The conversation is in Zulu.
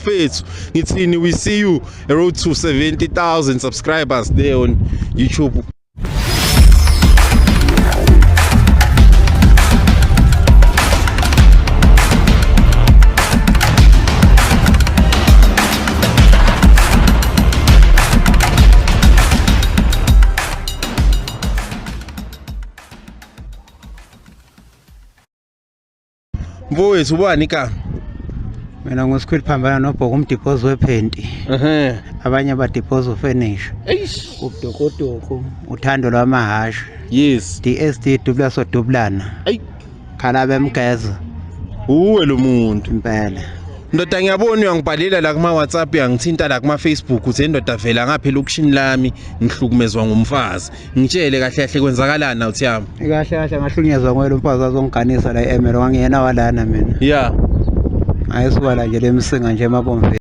Fethu ngithini, we see you a road to 70,000 subscribers there on YouTube. Mfowethu, ubani igama? Mina nguSquid Phambana nobhoko umdiphozi wephenti. Abanye badiphoza ufenisha. Eish. Ubudokodoku, uthando lwamahhashi. Yes. DSD dubula sodubulana. Ayi. Khala bemgeza. Uwe lo muntu. Impela. Ndoda, ngiyabona uyangibhalela la kuma WhatsApp, uyangithinta la kuma Facebook, uthi ndoda vela ngapha elokishini lami ngihlukumezwa ngumfazi. Ngitshele kahle kahle kwenzakalani awuthi yami. Kahle kahle ngahlunyezwa ngoyelo umfazi azongiganisa la eMelo, ngangiyena walana mina. Ayisuka la nje lemsinga nje emabomveni.